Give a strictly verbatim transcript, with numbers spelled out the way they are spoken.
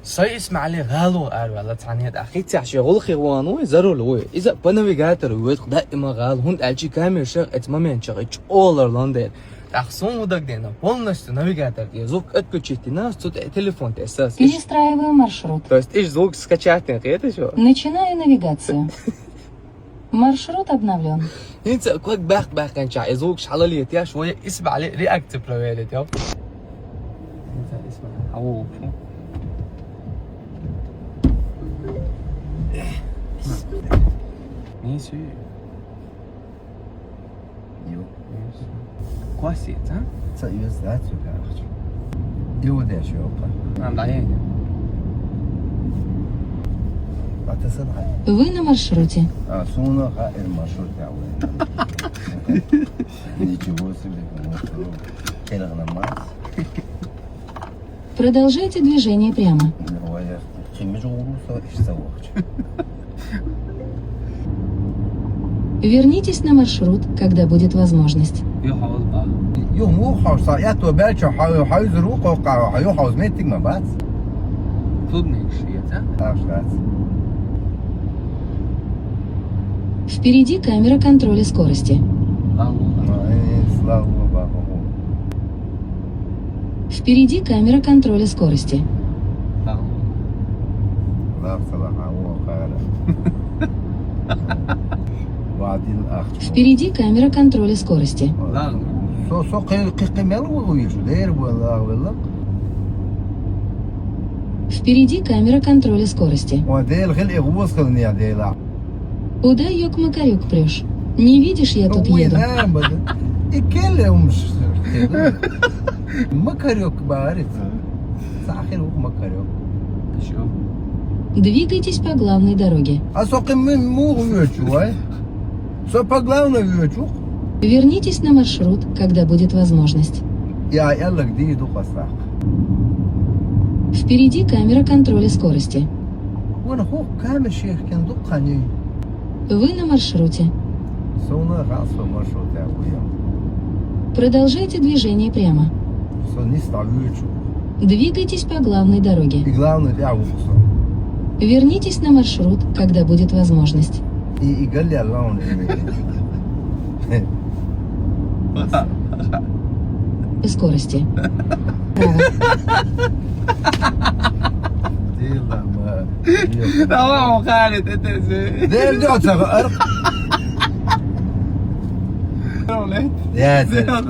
Сай ИсмаӀали гӀала араваьлла цхьанне тӀаккха. ХӀинца шен гӀулакхе вахана вай, за руль вай. Иза по навигатору воьду даима гӀала, хӀунда аьлча камераш эцу моменташка чӀогӀа лардан дела. ТӀаккха суна хӀун дагадеана, полностью навигатор тӀа звук отключить йина, цу тӀа телефон тесса. Перестраиваю маршрут. То есть, иш звук скачать йина кхеташ? Начинаю навигацию. Маршрут обновлен. ХӀинца ког баьккха баьккхинчахь, из звук хьалалеташ, вай ИсмаӀали реакция проверить йо. ХӀинца ИсмаӀали хьавола. Нийса ю. Ю. Квас яц, а? Ца юз дац ю, короче. Ю деш ю, опа. А, да, я. А ты сын, а? Вы на маршруте. А, суна хаьа маршрут я вай. Ничего себе, маршрут. Телегномас. Продолжайте движение прямо. Вай, я. Кхин мича гӀур ву со, иштта ца вахча. Вернитесь на маршрут, когда будет возможность. Ю хьовза бах. Ю муха хьовза, са я то баьлча хьо-, хьовзар ву кхоккха, хьо ю хьовза меттиг ма бац. Цудниш яц, а? Аш дац. Впереди камера контроля скорости. Алло. Ай, слава Богу. Впереди камера контроля скорости. Алло. Лав салам, алло, хайра. Вадил ахчу. Впереди камера контроля скорости. Лагъ. Со, со кхи-, кхи-, кхи мел ву вуйшу, дер ву лагъ веллакъ. Впереди камера контроля скорости. Ва дел хил игъвус хил ния дела. Куда, ёк-макарёк, прёшь? Не видишь, я тут еду? Ой, да, бада. И келе умш. Макарёк барит. Сахир ух макарёк. Ещё. Двигайтесь по главной дороге. А со кхин мин мугъ вёчу, ай? Со по главной вёчу. Вернитесь на маршрут, когда будет возможность. Я, я лаг ди ду хасах. Впереди камера контроля скорости. Вон ху камер шех кен ду хани. Вы на маршруте. Со на газ по маршруте, а вы. Продолжайте движение прямо. Со не ставлю. Двигайтесь по главной дороге. И главное, я вухсо. Вернитесь на маршрут, когда будет возможность. И, и галли Аллаху. Скорости. Право. Дилама. Давай, Халид, это же. Дел дётся, ар. Я, Зел.